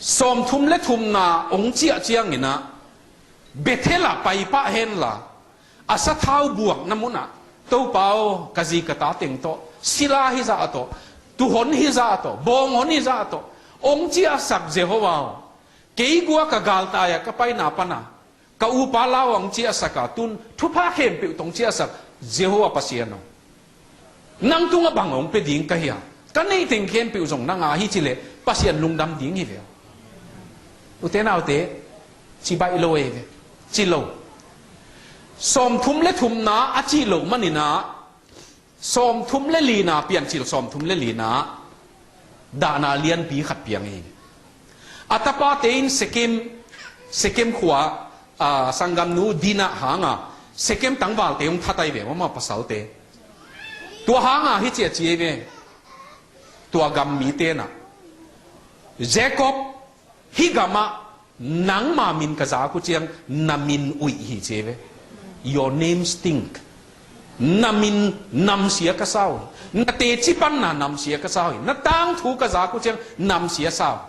Sawmthum le thumna ong ciah cianginah Bethel ah paipah henla, a sathau buakna munah, "Topa aw, ka zi ka ta teng tawh, sila hizah tawh, tuhon hizah tawh, bawnghon hizah tawh ong ciahsak Jehovah aw, kei guak a galtai-a ka paina pana ka upa lau a ong ciahsak a, tun thupha khempeuh tawh ong ciahsak Jehovah Pasian aw, nang tungah bang ong pe ding ka hia? Ka neih teng khempeuh zong nang a hi," ci leh Pasian lungdam ding hi ve. Ute naute, ci baih lo ei ve, ci lo. Sawmthum le thumna a cih loh maninah sawmthum le lina, Piancil sawmthum le lina dahna lianpi khat piang hi. A tapate in Sekem, Sekem khua, a, sanggamnu Dinah hanga Sekem tangvalte hong that ai ve, mama pasalte. Tua hanga hih ci a ci ei ve. Tua gam mite nah, "Jacob, hih gamah nangma min ka zak uh ciang na min uih hi," ci ei ve. "Your name stink. Na min namsia ka sa uh hi. Na teci panna namsia ka sa uh hi. Na tangthu ka zak uh ciang namsia sa uh hi."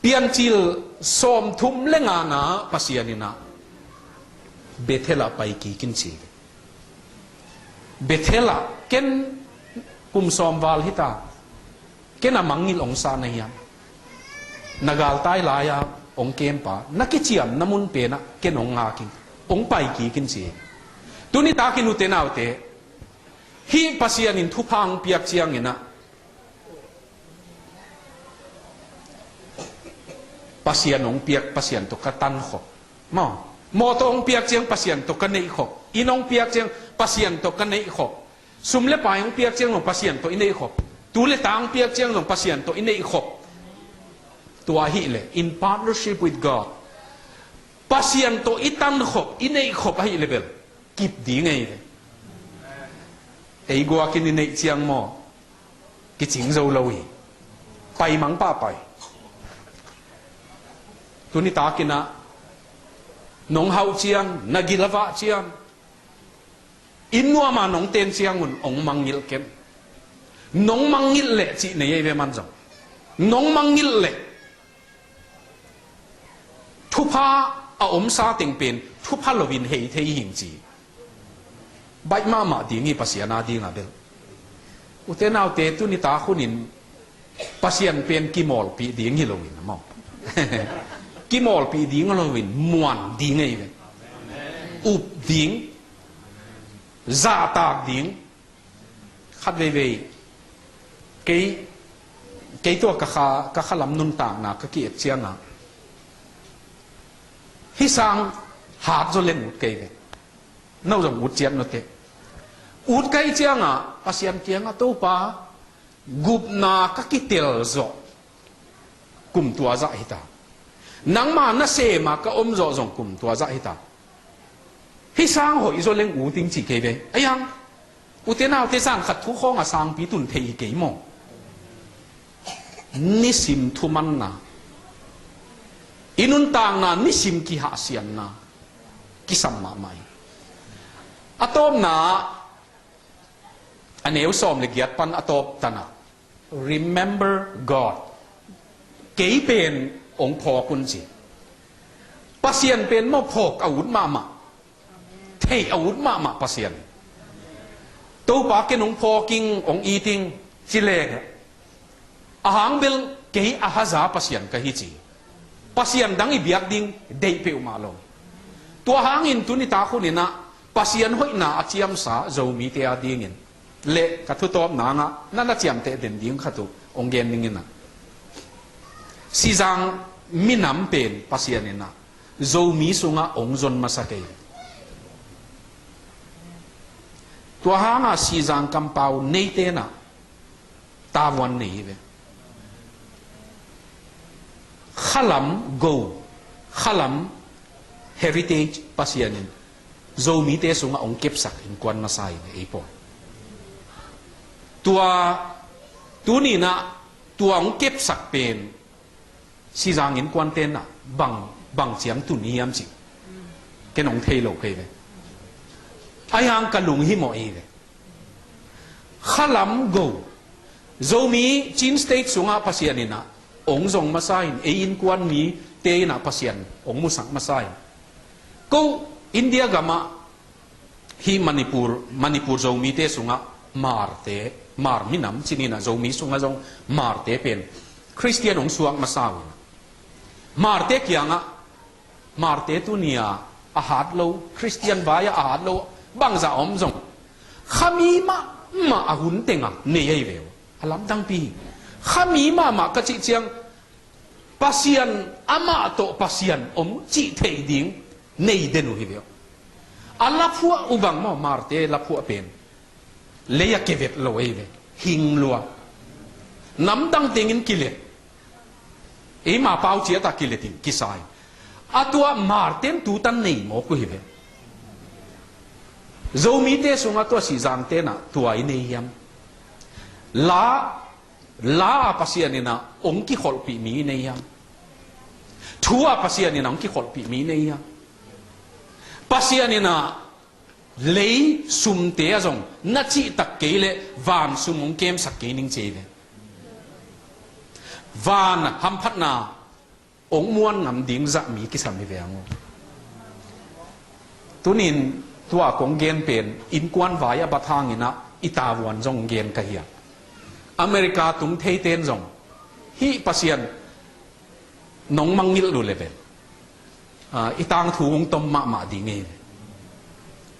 Piancil sawmthum le ngana Pasian inah Bethel ah pai kik in ci hi. Bethel ah ken kum sawm val hita, ken a mangngilh ong sa na hiam? Na galtai lai-a ong kempa, na kiciamna mun penah ken ong ngak in, ong pai kik in ci hi. Tuni takin ute naute, hih Pasian in thupha ong piak cianginah Pasian ong piak, Pasian tawh ka tankhop. Maw, mawtaw ong piak ciang Pasian tawh ka neihkhop. Inn ong piak ciang Pasian tawh ka neihkhop. Sum le pai ong piak ciang zong Pasian tawh i neihkhop. Tu le tang piak ciang zong Pasian tawh i neihkhop. Tua ahih leh in partnership with God, Pasian tawh i tankhop, i neihkhop ahih leh bel kip ding ei ve. Ei guakin i neih ciang maw, kicing zo lo hi. Pai mang pahpai. Tuni takinah nong hauh ciang, na gil a vah ciang, inn nuama nong ten ciangun ong mangngilh ken. Nong mangngilh leh cih nei ei ve man zong. Nong mangngilh leh thupha a omsa teng pen thupha loin hei thei hing ci. Baih mahmah ding hi Pasian a dinga bel. Ute naute, tuni tak hunin Pasian pen kimawlpih ding hi loin a maw. Kimawlpih ding hi loin muan ding ei ve. Up ding, zahtak ding. Khat veivei kei, kei tua ka kha, ka khalam nuntakna ka ki-et cianga hih sang hat zaw leng ut kei ve. No zong ut ciat noteh. Ut kei cianga Pasian kianga, Topa, gupna ka kitel zawh kum tua zah hita. Nangma nasema ka om zawh zong kum tua zah hita. Hih sang hoih zaw leng ut ing ci kei ve. Aiang, ute naute, zan khat thu khawnga sangpi tun thei hi kei maw. Nisim thumanna, i nuntakna nisim kihahsianna kisam mahmah hi. A tawpna, a neu sawm le giat pan a tawp tanah, remember God. Kei pen ong phawk un ci. Pasian pen maw phawk a ut mahmah. Theih a ut mahmah Pasian. Topa ken hong phawk ing, hong it ing, ci leng a hang bel kei a haza Pasian ka hi ci. Pasian dang i biak ding deih peuhmah lo. Tua hangin tuni tak hun in ah Pasian hoihna a ciamsa Zomite a dingin le ka thutawpna ah na na ciamteh den ding khat uh hong gen ning in ah, Sizang minam pen Pasian in ah Zomi sungah hong zon masa kei. Tua hangah Sizang kampau neite in ah tavuan nei hi ve. Khalam go, khalam heritage Pasian in Zomite sungah hong kepsak innkuan masa hi ve, ei pawl. Tua tuni in ah tua hong kepsak pen Sizang innkuante in ah bang, bang ciang tun hiam cih ken hong thei lo kei ve. Ahi hang ka lunghimawh hi ve. Khalam go, Zomi Chin State sungah Pasian in ah hong zong masa in, ei innkuan mite in ah Pasian hong musak masa in. Ko India gamah hih Manipur, Manipur Zomite sungah Hmarte, Hmar minam ci ni in ah Zomi sungah zong Hmarte pen Khristian hong suak masa uh in ah Hmarte kiangah, Hmarte tuni-a a hat lo, Khristian vai-ah a hat lo bangzah om zong khami mahmah a hun tengah nei ahi ve uh. A lamdangpi hi. Khami mahmah ka cih ciang Pasian, amah tawh Pasian om cih theih ding nei den uh hi ve uh. A laphuah uh bang maw, Hmarte laphuah pen lei a kevet lo ei ve, hing lua. Namdang tengin kilet, eima pau ciatah kilet in kisa in. A tua Hmarten tutan nei mawk uh hi ve. Zomite sungah tua Sizangte in ah tua i nei hiam? La, la a Pasian in ah hong kikholhpih mi i nei hiam? Thu a Pasian in ah hong kikholhpih mi i nei hiam? Pasian in ah lei sumte ah zong na cihtak kei leh van sum hong kemsak kei ning ci ei ve. Van hamphatna hong muan ngam ding zah mi kisam hi ve ang uh. Tunin tua kong gen pen innkuan vai a bat hangin ah i tavuan zong gen ka hi a, America tung theite in zong hih Pasian nong mangngilh uh le pen, ah, i tangthu hong tom mahmah ding hi.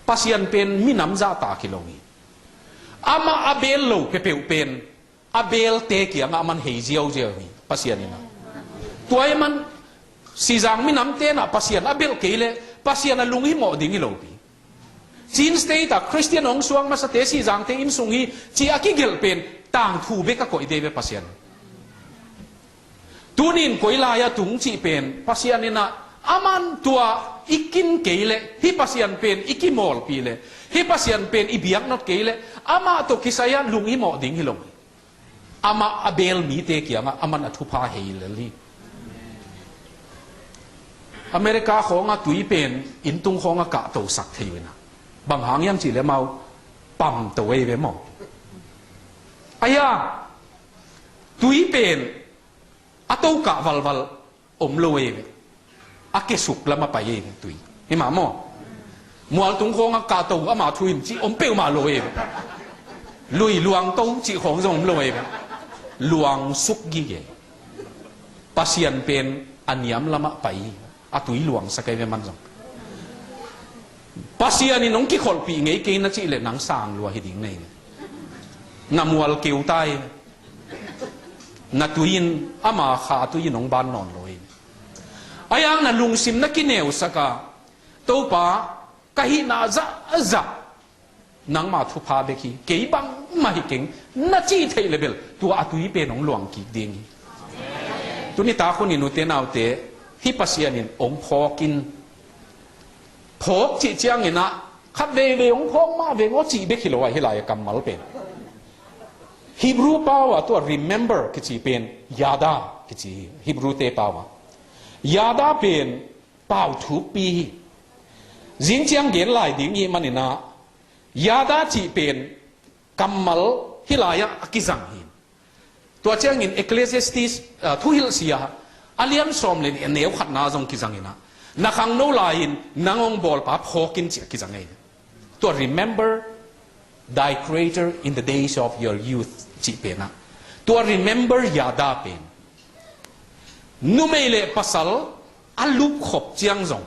Pasian pen minam zahtak hi lo hi. Amah a bel lo peuhpeuh pen a belte kiangah aman hei ziauziau hi Pasian in ah. Tua ahih man Sizang minamte in ah Pasian a belh kei leh Pasian a lunghimawh ding hi lopi. Chin State ah Khristian hong suak masate Sizangte inn sung hi ci a kigelh pen tangthu bek a koih dei ve Pasian. Tunin koi lai-ah tung cih pen Pasian in ah aman tua i kin kei leh, hih Pasian pen i kimawlpih leh, hih Pasian pen i biaknop kei leh amah tawh kisai-ah lunghimawh ding hi lo hi. Amah a bel mite kiangah aman a thupha hei lel hi. America khawngah tui pen inntung khawngah kahtosak thei uh in ah, bang hang hiam cih leh amau pamto ei ve maw. Ahi a, tui pen a tokah valval om lo ei ve. A kesuk lamah pai ei ve tui. Hi mah maw? Mualtung khawngah kahto ama thu in cih om peuhmah lo ei ve. Lui luangto cih khawng zong om lo ei ve. Luang suk gige. Pasian pen a niam lamah pai, a tui luangsak ei ve man zong. Pasian in hong kikholhpih ngei kei na cih leh nang sang lua hi ding nei ve. Na mual keu ta ei ve. Na tui in, ama kha tui in hong ban nawn lo hi. Ahi hang na lungsim na kineusak a, Topa, ka hihna zahzah nangma thupha bek hi, kei bangmah hi keng na cih theih leh bel tua a tui pen hong luang kik ding hi. Tuni tak hun in ute naute, hih Pasian in hong phawk in, phawk cih ciangin ah khat veivei hong phawk mah veng aw cih bek hi lo a, hih lai-ah kammal pen Hebrew pau ah tua remember kici pen yada kici hi, Hebrew te pau ah. Yada pen pau thukpi hi. Zing ciang gen lai ding hi manin ah yada cih pen kammal hih lai-ah a kizang hi. Tua ciangin Ecclesiastes, ah, Thuhilhsia a lian sawm le nih a neu khatna zong kizang in ah, na khangno lai-in nang hong bawlpa phawk in cih a kizang hi. Tua remember thy Creator in the days of your youth cih pen ah, tua remember yada pen numei le pasal a lupkhop ciang zong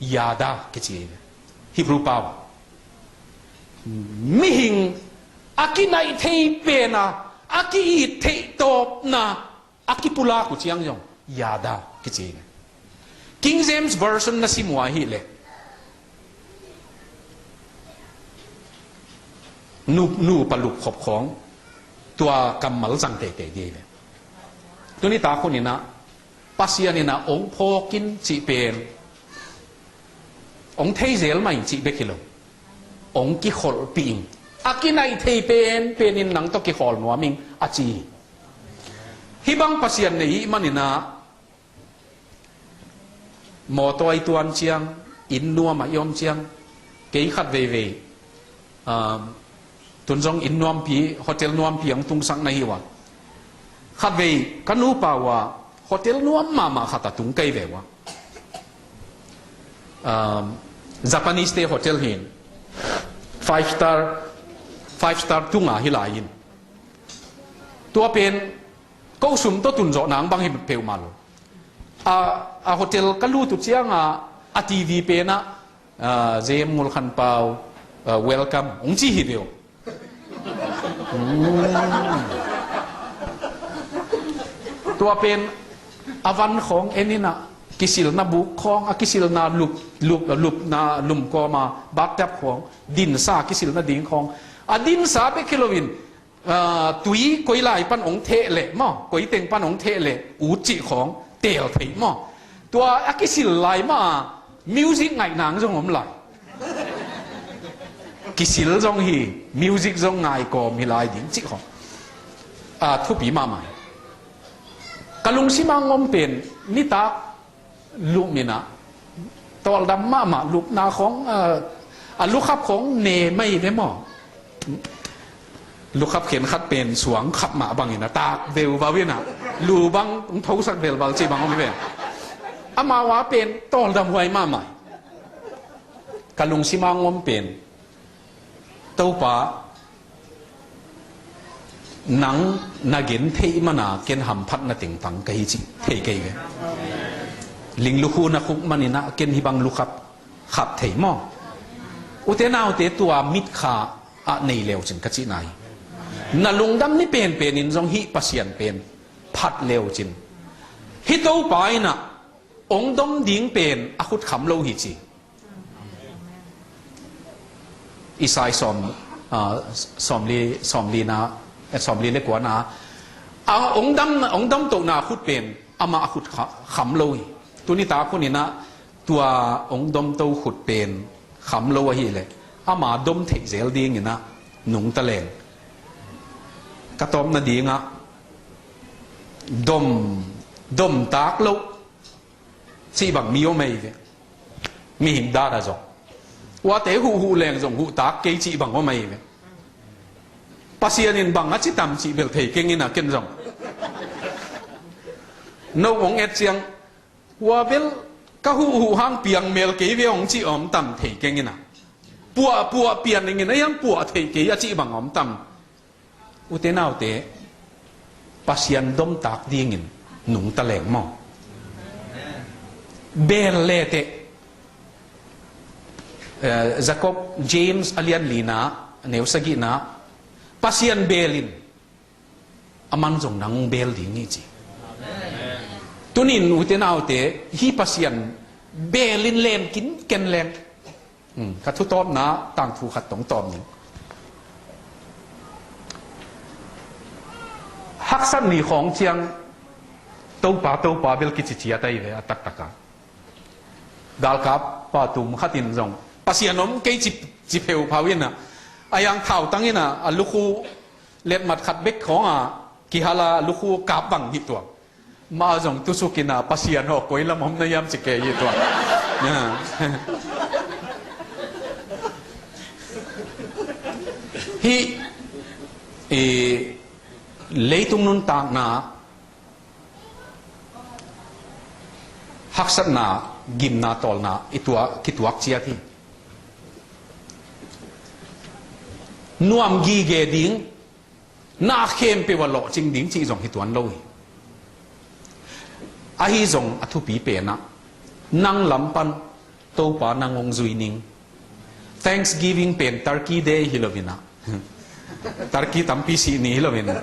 yada kici. Hebrew pau ah mihing a kinaih thei pen a, a ki-it theih tawpna a kipulak uh ciang zong yada kici. King James Version na sim uh ahih leh nu, nupa lupkhop khawng tua kammal zang teitei dih ve. Tuni tak hun in ah Pasian in ah ong phawk in cih pen ong thei zel mah in cih bek hi lo, ong kikholhpih in, a kinaih thei penpen in nang tawh kikhawl nuam in a ci hi. Hih bang Pasian nei ih man in ah mawtaw i tuan ciang, inn nuam ah i om ciang, kei khat veivei, um, tun zong inn nuampi, hotel nuampi ang tungsak na hi uh a, khat vei ka nupa uh a hotel nuam mahmah khat a tung kei ve uh a, um, Japanese te hotel hi in, five star, five star tung a hi lai in, tua pen ko sum tawh tun zawh nang bang hi peuhmah lo. A, a hotel ka lut uh ciang a, a T V pen ah, ah, Jem Ngul Khan Pau, ah, welcome ong ci hi ve uh. Hmm. Tua pen a van khawng en in ah, kisilna buk khawng, a kisilna lup, lup, lupna lum kawm a bathtub khawng, dinsa kisilna ding khawng, a dinsa bek hi lo in, ah, tui koi lai pan ong theh leh maw, koi teng pan ong theh leh ut cih khawng teel thei maw. Tua a kisil lai mah a music ngaih nang zong om lai. Kisil zong hi, music zong ngai kawm hi lai ding cih khawng, ah, thupi mahmah hi. Ka lungsim a ngom pen nitak lup in ah, tawldam mahmah lupna khawng, ah, a lukhap khawng ne mai ve maw. Lukhap khen khat pen suang khap mah bang in ah tak veuvau in ah, lu bang ong thosak velval cih bang om hi ve. Amau a pen tawldam huai mahmah. Ka lungsim a ngom pen Topa, nang na gen theih man a ken hamphatna tengtang ka hi cih thei kei ve. Ling lukhu na khuk man in ah ken hih bang lukhap khap thei maw. Ute naute, tua mitkha ah nei leu cin ka cihna hi. Na lungdam ni penpen in zong hih Pasian pen phat leu cin, hih Topa in ah ong dom ding pen a khut kham lo hi ci. Isai sawm, ah, sawmli, sawmli na, eh, sawmli le kua na, a ong dam, ong dam tohna khut pen amah a khut kha-, kham lo hi. Tuni tak hun in ah tua ong dom to khut pen kham lo ahih leh ama dom theih zel ding in ah nungta leng. Ka tawpna ding ah dom, dom tak lo cih bang mi om ahi ve. Mihing dada zong, uate huhhuh leng zong huh tak kei cih bang om ahi ve. Pasian in bang a ci tam cih bel thei keng in ah ken zong. No ong et ciang, ua bel ka huhhuh hang piang mel kei ve ong cih om tam thei keng in ah. Puah, puah pian ning in ah hiam puah thei kei a cih bang om tam. Ute naute, Pasian domtak dingin nungta leng maw. Beel leteh, eh, Jacob, James a lian lina, neu sagihna, Pasian beelin, aman zong nang beel ding hi ci. Tunin ute naute, hih Pasian beelin len kinken leng. Hmm, ka thutawpna tangthu khat tong tawp ning. Haksat ni khawng ciang Topa, Topa bel kici ciat ahi ve a taktaka. Galkap pa tum khat in zong Pasian om kei ci, ci pheuphau in ah, a yang thautang in ah, a lukhu letmat khat bek khawng a kihal a lukhu kap bang hi tuang. Mah zong tusuk in ah Pasian aw koi lam om na hiam ci kei hi tuang. Hih, eh, leitung nuntakna haksatna, gimna, tawlna i tuak, kituak ciat hi. Nuam gige ding, na khempeuh a lawhcing ding cih zong hi tuan lo hi. Ahi zong a thupi penah nang lam pan Topa nang hong zui ning. Thanksgiving pen Turkey Day hi loinah, Turkey tampi sih ni hi loinah,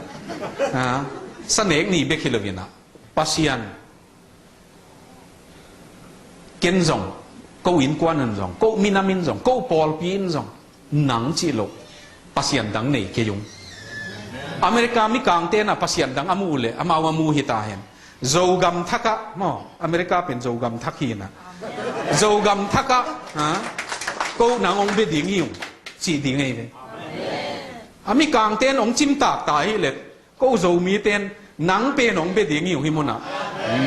ah, sanek ni bek hi loinah, Pasian, ken zong, ko innkuan in zong, ko minam in zong, ko pawlpi in zong, nang cih loh pasian dang nei kei ung. America mikangte na pasian dang a muh uh leh amau a mu hi ta hen. Zogam thakah maw, America pen Zogam thak hi inah, Zogam thakah, ha, ko nang hong bia ding hi ung, cih ding ei ve. A mikangte in hong cimtak ta hi leh, ko Zomite in nang pen hong bia ding hi ung, hih munah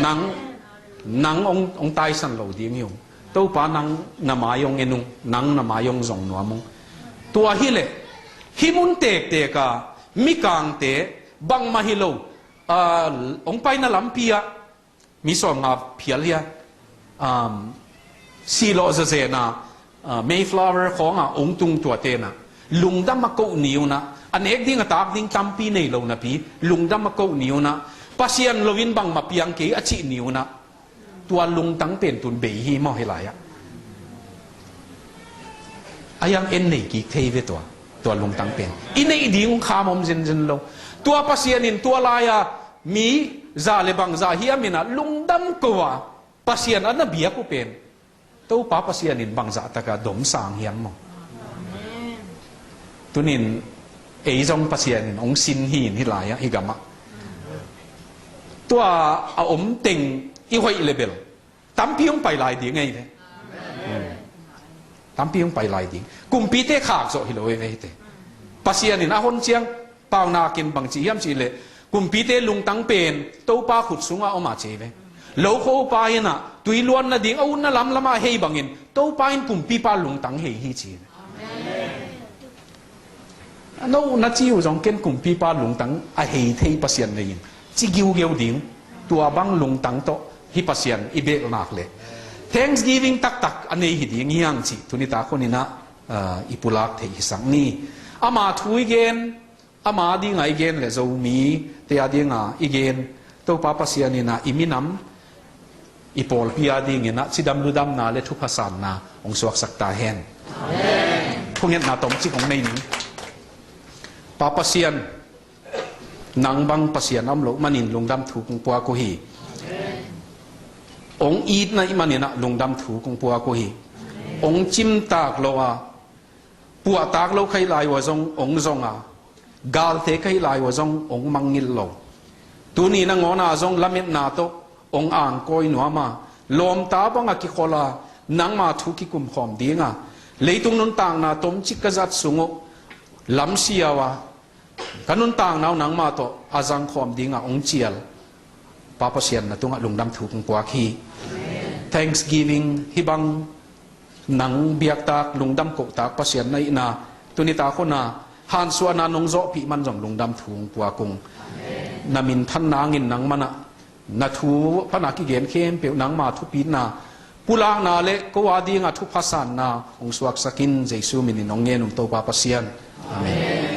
nang, nang hong, hong taisan lo ding hi ung. Topa nang na mai hong en ung, nang na mai hong zong nuam ung. Tua hi leh hih mun tektek a mikangte bangmah hi lo, ah, hong paina lampi ah mi sawmnga phial hia, um, silawh zawzena, uh, Mayflower khawngah hong tung tuate na lungdam a koh ni unah, a nek ding a tak ding tampi nei lo napi lungdam a koh ni unah, Pasian loin bangmah piang kei a cih ni unah, tua lungtang pen tun bei hi maw hih lai-ah. A hiang en nei kik thei ve tua, tua lungtang pen. I neih ding kham om zenzen lo. Tua Pasian in tua lai-a mi za le bang za hiam inah lungdam ko a Pasian a na biak uh pen Topa Pasian in bangzah taka domsang hiam maw? Tunin ei zong Pasian in hong sin hi in hih lai-ah, hih gamah. Tua a om teng i hoih le bel tampi hong pai lai ding ei ve. Hmm. Tampi hong pai lai ding. Kumpite khak zawh hi lo ei ve hite. Pasian in a hon ciang, paunak in bangci hiam cih leh, kumpite lungtang pen Topa khut sungah om a ci ei ve. Lokhopa inah tui luan nading a utna lamlamah a hei bangin Topa in kumpipa lungtang hei hi ci ei ve. No na ci uh zong ken kumpipa lungtang a hei thei Pasian nei in ci giugeu ding. Tua bang lungtang tawh hih Pasian i belh nak leh thanksgiving taktak a nei hi ding hiang cih tuni tak huninah, ah, i pulak theih hisak ni. Ama thu i gen, ama dinga i gen le Zomite a dinga i gen, Topa Pasian inah i minam, i pawlpi a dinginah cidam ludamna le thupha sanna hong suaksak ta hen. Amen. Thungetna tomcik hong nei ning. Pa Pasian, nang bang Pasian a om loh manin lungdam thu kong puak uh hi. Hong itna i maninah lungdam thu kong puak uh hi. Hong cimtak lo a, puahtak lo kha hih lai uh a zong hong zong a, galte kha hih lai uh a zong hong mangngilh lo. Tuni nangawn a zong lametna tawh hong angkawi nuam a, lawmta bangah kikhol a, nangma thu kikumkhawm dinga, leitung nuntakna tomcik ka zat sung uh lamsiau a, ka nuntakna uh nangma tawh a zangkhawm dinga hong cial Pa Pasian na tungah lungdam thu kong puak hi. Thanksgiving hih bang nang biaktak lungdam kohtak Pasian na hihna tuni tak huna hansuahna nong zawhpih man zong lungdam thu kong puak ung. Na minthan nangin nang manah na thu pana kigen khempeuh nangma thupitna, pulakna le ko a dinga thupha sanna hong suaksakin Jesu minin hong ngen ung Topa Pasian. Amen.